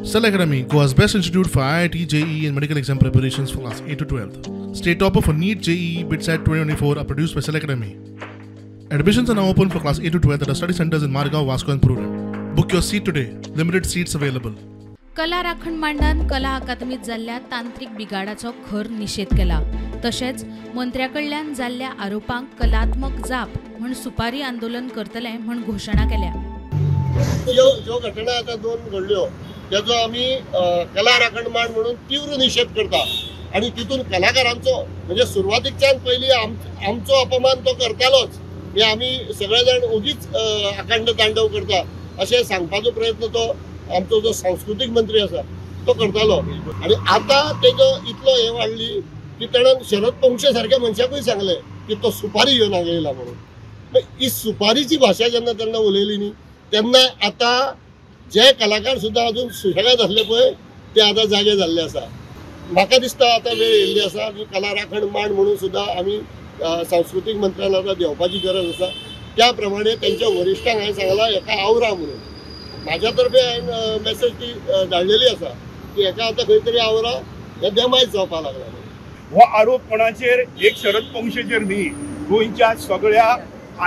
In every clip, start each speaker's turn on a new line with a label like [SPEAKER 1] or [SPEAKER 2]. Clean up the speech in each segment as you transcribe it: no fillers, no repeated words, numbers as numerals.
[SPEAKER 1] Cell Academy, Goa's best institute for IIT, JEE and medical exam preparations for class 8 to 12. State topper for NEET, JEE, BITSAT 2024 are produced by Cell Academy. Admissions are now open for class 8 to 12 at our study centers in Margao, Vasco and Prudent. Book your seat today. Limited seats available.
[SPEAKER 2] कला राखण मांडान कला अकादमीत जाल्ल्या तांत्रिक बिगाडाचो खर निशेध केला. तशेंच मंत्र्या कडल्यान जाल्ल्या आरोपांक कलात्मक जाप म्हूण सुपारी आंदोलन करतले म्हूण घोशणा केल्या.
[SPEAKER 3] ज्यो घटना आता दोन घडल्यो त्याचो आमी कला राखण मांड म्हणून तीव्र निषेध करता आणि तितून कलाकारांचो म्हणजे सुरवातीच्यान पयली आमचो अपमान तो करतालोच, हे आमी सगळे जाण ओगीच अखंड तांडव करता अशें सांगपाचो प्रयत्न तो आमचो जो सांस्कृतीक मंत्री आसा तो करतालो. आणि आता तेजो इतलो हे वाडली की तेणें शरद पोंगशे सारक्या मनशाकूय सांगलें की तो सुपारी घेवन हांगा येयला म्हणून. ही सुपारीची भाशा जेन्ना तेन्ना उलयली न्ही तेन्ना आतां जे कलाकार सुद्दां अजून सुशेगाद आसले पळय ते आतां जागे जाल्ले आसा. म्हाका दिसता आतां वेळ येयल्ली आसा की कला राखण मांड म्हणून सुद्दां आमी सांस्कृतीक मंत्र्यान आतां देंवपाची गरज आसा. त्या प्रमाणे तेंच्या वरिश्ठांक हांवें सांगलां हेका आवरा म्हणून. म्हाज्या तर्फे हांवें मॅसेज ती धाडलेली आसा की हेका आतां खंय तरी आवरा, हे देमायज जावपाक लागला.
[SPEAKER 4] हो आरोप कोणाचेर, एक शरद पोंगशेचेर न्ही, गोंयच्या सगळ्या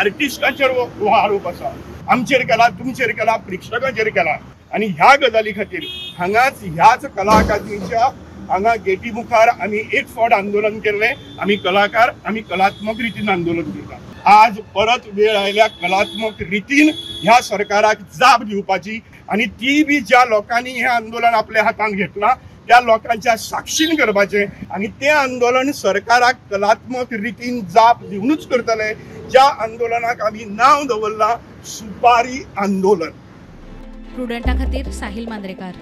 [SPEAKER 4] आर्टिस्टांचेर हो आरोप आसा. आमचेर केला, तुमचेर केला, प्रेक्षकांचेर केला. आनी ह्या गजाली खातीर हांगाच ह्याच कला अकादमीच्या हांगा गेटी मुखार आमी एक फावट आंदोलन केल्लें. आमी कलाकार, आमी कलात्मक रितीन आंदोलन करता. आज परत वेळ आयल्या कलात्मक रितीन ह्या सरकाराक जाप दिवपाची, आनी ती बी ज्या लोकांनी हें आंदोलन आपल्या हातांत घेतलां त्या लोकांच्या साक्षीन करपाचें. आनी तें आंदोलन सरकाराक कलात्मक रितीन जाप दिवनूच करतले, ज्या आंदोलनाक आमी नांव दवरलां सुपारी आंदोलन.
[SPEAKER 2] प्रुडंटा खातीर साहिल मांद्रेकार.